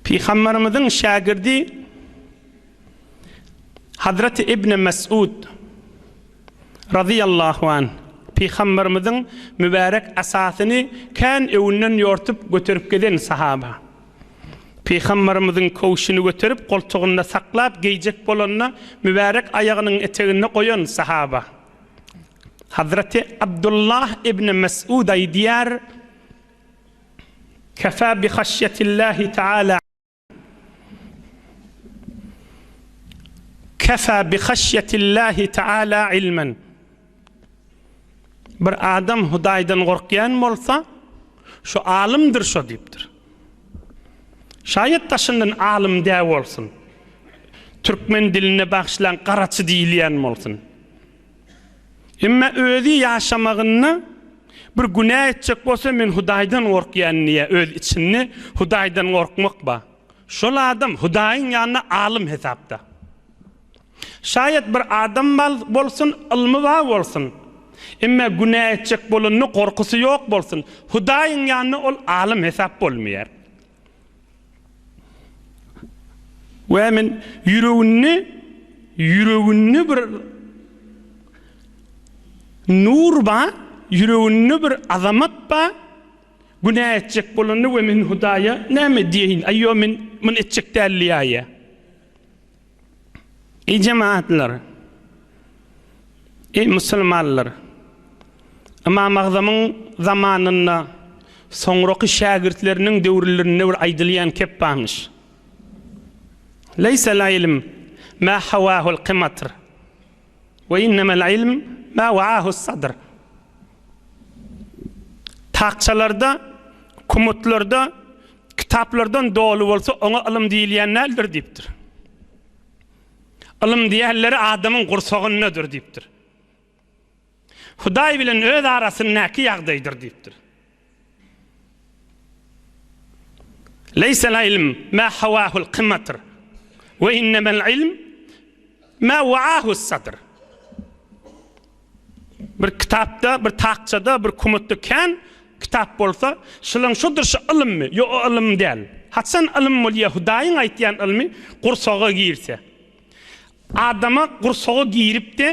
Pygamberimiziň şägirdi Hazreti Ibn Mesud razyýallahu anh Pygamberimiziň mübärek asasyny kän öwünden ýortup göterip gezen sahaba. Pygamberimiziň köwşüni göterip goltugynda saklap geýjek bolanda mübärek aýagynyň eteginde goýan sahaba. Hazreti Abdullah ibn Mesud aýdýar, Kefa bi haşýetillahi taala Kefa bi haşýetillahi taala ilmen. Bir adam Hudaýdan gorkýan bolsa, şu alymdyr şo diýipdir. Şaýat daşyndan alym dä bolsun. Türkmen diline bagyşlan garaçy diýilýän bolsun. Emma özi ýaşamagynda bir günä etjek bolsa men Hudaýdan gorkýan diýýär öz içinde Hudaýdan gorkmak bar. Şol adam Hudaýyň ýanynda alym hesapda. Şaýat bir adam bolsun ylmy bar bolsun. Emma günä etjek bolanda gorkusy ýok bolsun. Hudaýyň ýanynda ol alym hesap bolmaýar. We men ýüreginde ýüreginde bir nur bar, ýüreginde bir azamat bar, günä etjek bolanda we men Hudaýa näme diýeýin, aý ýok men muny etjek däl diýäýýär. Eý jemagatlar! Eý musulmanlar! Ymam Agzamyň zamanynda soňraky şägirtleriniň döwürlerinde bir aýdylýan kep barmyş. Leýsel ilm ma hawahul kymatr we innemel ilm ma waahus sadr. Takçalarda, kumutlarda kitaplardan doly bolsa oňa ylym diýilýän däldir diýipdir. Ylym diýenleri adamyň gursagyndadyr diýipdir. Hudaý bilen öz arasyndaky ýagdaýdyr diýipdir. Leýsel ilm ma hawahul kymatr we innemel ilm ma waahus sadr. Bir kitapda, bir takçada, bir kumutda kän kitap bolsa, şulaň şudur şu ylymmy? Ýok, o ylym däl. Haçan ylym bolýar? Hudaýyň aýtýan ylmy gursaga girse. Adama gursaga girip-de,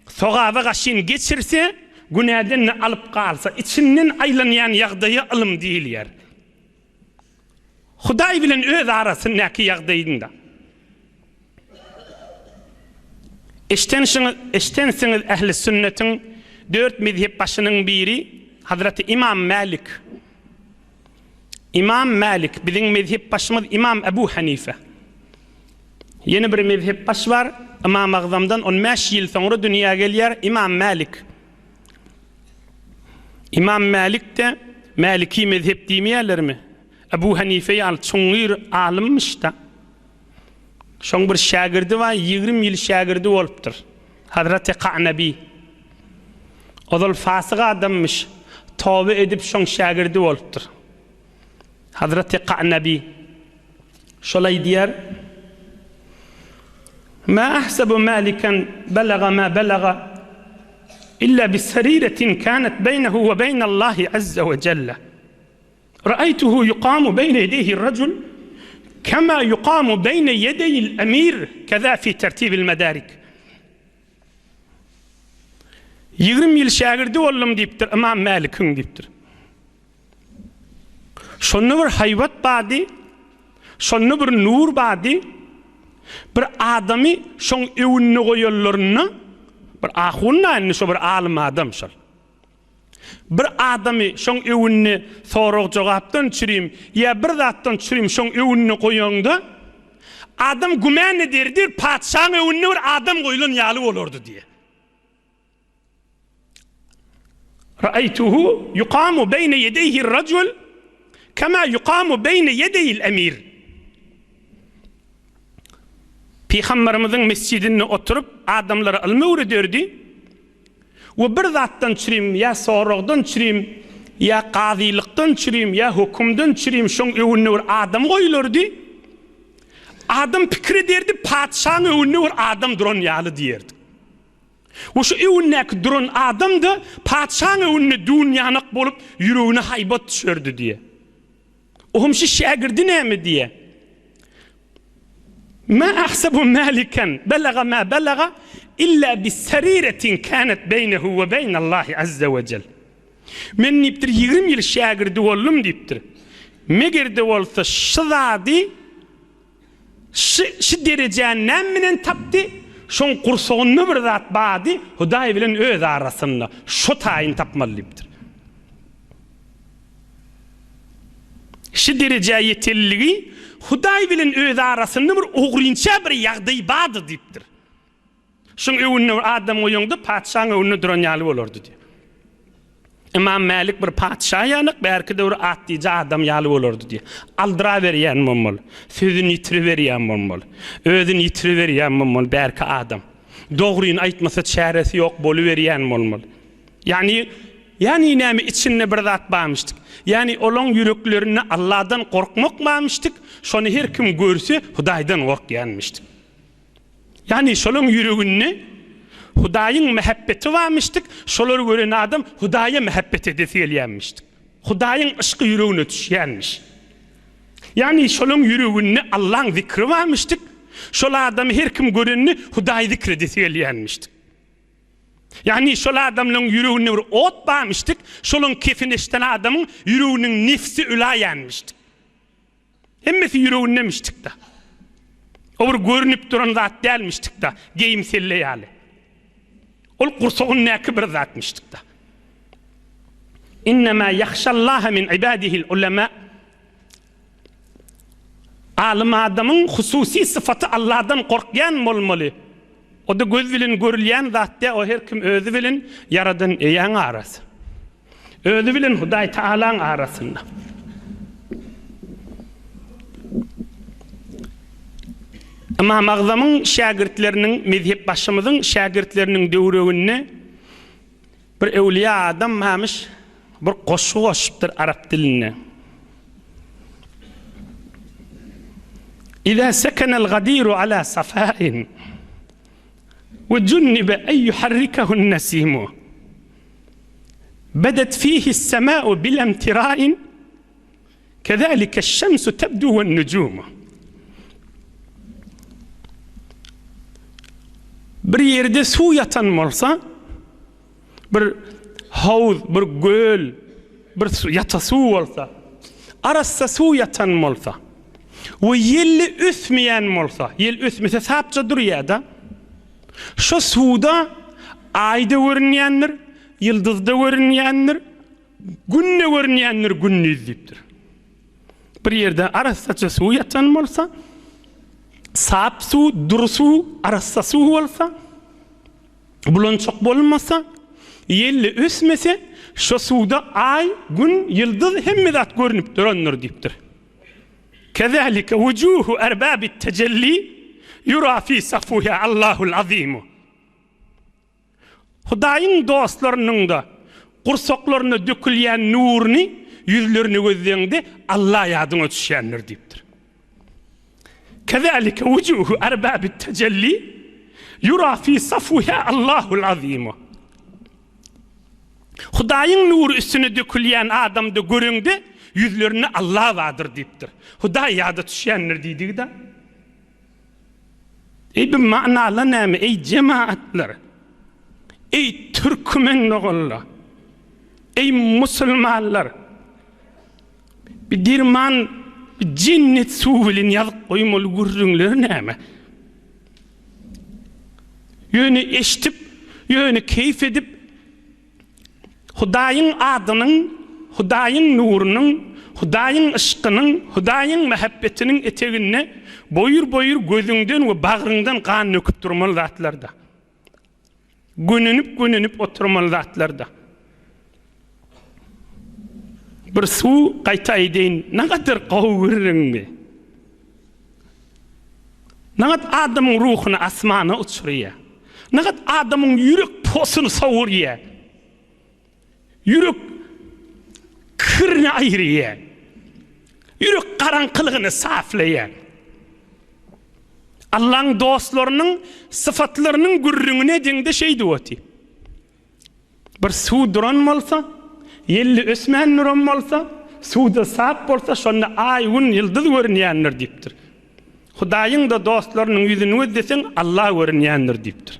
sogaba gaşyn geçirse, günäden-de alyp galsa, içinden aýlanýan ýagdaýa ylym diýilýär. Hudaý bilen öz arasyndaky ýagdaýynda. Eşdenşiňiz, eşdensiňiz ähli sünnetiň dört mezhep başynyň biri Hazreti Imam Mälik. Imam Mälik biziň mezhep başymyz Imam Ebu Hanife. Ýene bir mezhep baş bar, Imam Agzamdan 15 ýyl soňra dünýä gelýär Imam Mälik. Imam Mälik-de Mäliki mezhep diýmeýärlermi? Ebu Hanife ýaly çuňňur alymmyş-da. Şoň bir şägirdi bar, 20 ýyl şägirdi bolupdyr. Hazreti Ka'nabi. Ozal fasyk adammyş, toba edip şoň şägirdi bolupdyr. Hazreti Ka'nabi. Şol aýdýar, Ma ahsabu Malikan balaga ma balaga illa bi sariretin kanat beýnehu we beýnallahi azza we jelle. Ra'aytuhu yuqamu beýne ýedeýhi rajul kema yuqamu beýne ýedeýil emir keza fi tertibil medarik. 20 ýyl şägirdi boldum diýipdir Ymam Mälikiň diýipdir. Şonda bir haýbat bardy, şonda bir nur bardy. Bir adamy şoň öwünde goýanlarynda, bir ahun-da indi şo bir alym adam şol. Bir adamy şoň öwünde sorag-jogapdan çürim ýa bir zatdan çürim şoň öwünde goýaňda, adam gümän ederdi, patyşaň öwünde bir adam goýlan ýaly bolardy diýýär. Ra'aytuhu yuqamu beyne yedeyhi racul kema yuqamu beyne yedeyil emir. Pygamberimiziň mesjidinde oturyp adamlara ylym öwrederdi we bir zatdan çürim ýa soragdan çürim ýa gazylykdan çürim ýa hökümden çürim şoň öňünde bir adam goýulardy. Adam pikir ederdi patyşaň öňünde bir adam duran ýaly diýerdi. We şu öwündäki duran adam-da patyşaň öwünde dünýanak bolup, ýüregine haýbat düşerdi diýýär. Ohm şu şägirdi näme diýýär? Ma ahsabu Malikan belaga ma belaga illa bi sariretin kanat beýnehu we beýnallahi azza we jel. Men diýipdir 20 ýyl şägirdi boldum diýipdir. Meger-de bolsa şu zady şu şu derejäni näme bilen tapdy? Şoň gursagynda bir zat bardy, Hudaý bilen öz arasynda. Şo taýyny tapmaly diýipdir. Şu derejä ýetenligi Hudaý bilen öz arasynda bir ogrynça bir ýagdaý bardy diýipdir. Şuň öňünde bir adam goýaňda patyşaň öňünde duran ýaly bolardy diýip. Ymam Mälik bir patyşa ýalyk, bärki döwür atlyja adam ýaly bolardy diýip. Aldyraberýän bolmaly, sözüni ýitiriberýän bolmaly, özüni ýitiriberýän bolmaly bärki adam. Dogryny aýtmasa çäresi ýok boluberýän bolmaly. Ýagny, ýagny näme içinde bir zat barmyşdyk. Ýagny olaň ýüreklerinde Allahdan gorkmak barmyşdyk, şony her kim görse Hudaýdan gorkýanmyşdyk. Ýagny şolaň ýüreginde Hudaýyň mähebbeti barmyşdyk, şolary gören adam Hudaýa mähebbet edesi gelýänmişdik. Hudaýyň yşky ýüregine düşýänmiş. Ýagny şolaň ýüreginde Allaň zikri barmyşdyk, şol adamy her kim görende Hudaýy zikr edesi gelýänmişdik. Ýagny şol adamlaryň ýüreginde bir ot barmyşdyk, şolaň kefini eşiden adamyň ýüreginiň nefsi öläýenmişdik. Hemmesi ýüregindemişdik-de. O bir görnüp duran zat dälmişdik-de, geýim selle ýaly. Ol gursagyndaky bir zatmyşdyk-da. Innemâ ýahşallaha min ibadihil ulema. Alym adamyň hususy syfaty Allahdan gorkýan bolmaly. O-da göz bilen görülýän zat däl, o her kim özi bilen Ýaradan Eýäň arasy. Özi bilen Hudaý Tagalaň arasynda. Ymam Agzamyň şägirtleriniň, mezhepbaşymyzyň şägirtleriniň döwreginde bir öwlüýä adam barmyş, bir goşgy goşupdyr arap dilinde. Iza sekenel gadiru ala safain we junnibe en yuharrikehun nesimu bedet fihi sema'u bil emtirain kezalike şemsu tebdu we nucumu. Bir ýerde suw ýatan bolsa, bir howuz, bir göl, bir ýata suw bolsa, arassa suw ýatan bolsa we ýelli ösmeýän bolsa, ýel ösmese sapja durýar-da, şo suwda Aý-da görünýändir, ýyldyz-da görünýändir, Gün-de görünýändir gündiz diýipdir. Bir ýerde arassaça suw ýatan bolsa, sap suw, dury suw, arassa suw bolsa, bulançak bolmasa, ýelli ösmese, şo suwda Aý, Gün, ýyldyz hemme zat görnüp durandyr diýipdir. Kezalike wujuhu erbabit tejelli yura fi safuha Allahul azimu. Hudaýyň dostlarynyň-da gursaklaryna dökülýän nuruny ýüzlerine gözleňde Alla ýadyňa düşýändir diýipdir. Kezalike wujuhu erbabit tejelli yura fi safuha Allahul azimu. Hudaýyň nury üstüne dökülýän adamda göreňde ýüzlerinde Alla bardyr diýipdir. Hudaý ýada düşýändir diýdigi-de. Eý bu manalar näme eý jemaatlar? Eý türkmen doganlar! Eý musulmanlar! Bir derman bir jennet suwy bilen ýazyp goýmaly gürrüňler näme? Ýöne eşdip, ýöne keýp edip Hudaýyň adynyň, Hudaýyň nurunyň, Hudaýyň yşkynyň, Hudaýyň mähebbetiniň eteginde boýur-boýur gözüňden we bagryňdan gan döküp durmaly zatlar-da. Gönenip-gönenip oturmaly zatlar-da. Bir suw gaýta aýdaýyn, nagadar gowy gürrüňmi? Nagat adamyň ruhuny asmana uçurýar. Nagat adamyň ýürek posuny sowurýar. Ýürek kirini aýyrýar. Ýürek garaňkylygyny saflaýar. Allaň dostlarynyň syfatlarynyň gürrüňini edeňde şeýdip otyr. Bir suw duran bolsa, ýelli ösmän duran bolsa, suw-da sap bolsa, şonda Aý, Gün, ýyldyz görünýändir diýipdir. Hudaýyň-da dostlarynyň ýüzüni gözleseň, Alla görünýändir diýipdir.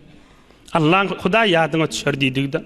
Allaň, Hudaý ýadyňa düşer diýdigi-de.